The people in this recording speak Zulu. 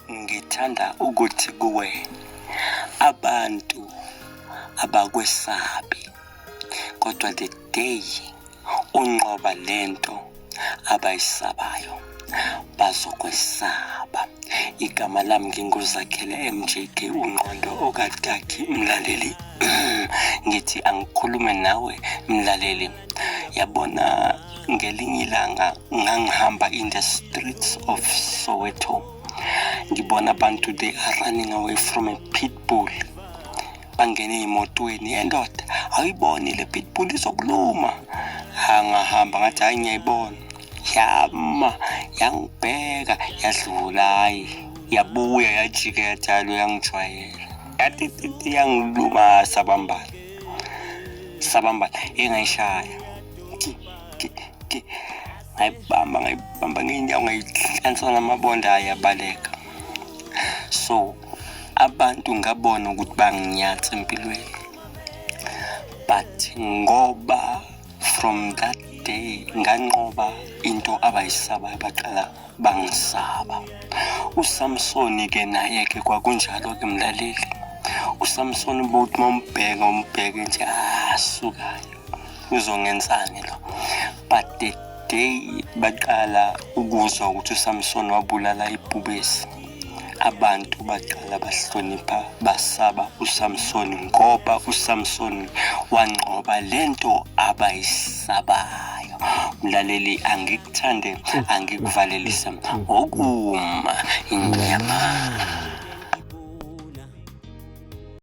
Ngithanda ukuthi kuwe abantu abakwesabi kodwa the day unqoba lento abayisabayo bazokwesaba. Igama lami nginguZakhele MJK uNgqondo okadaki mlaleli. Ngithi angikhulume nawe mlaleli. Yabona ngelinye ilanga ngangihamba in the streets of Soweto ngibona abantu they are running away from a pit bull bangene ey'motweni endoda awuyiboni le pit bull izokuluma angahamba ngathi hhayi ngiyayibona yama yangibheka yadlula hhayi yabuya yajika yathi hhayi lo yangijwayela yathi titi yangiluma sabambana sabambana engayishaya ngayibamba ngayibamba ngey'nyawo ngayihlansa namabonda ayabaleka so abantu ngabona ukuthi banginyatsa empilweni but ngoba from that day nganqoba into abayisabayo baqala bangisaba uSamsoni ke naye ke kwakunjalo ke mlaleli uSamsoni bothi mawumbheka umbheke nje asukayo uzongenzani lo but the day baqala ukuzwa ukuthi uSamson wabulala ibhubesi abantu baqala bahlonipha basaba uSamson ngoba uSamson wanqoba lento abayisabayo mlaleli angikuthande angikuvalelise okuma inyama.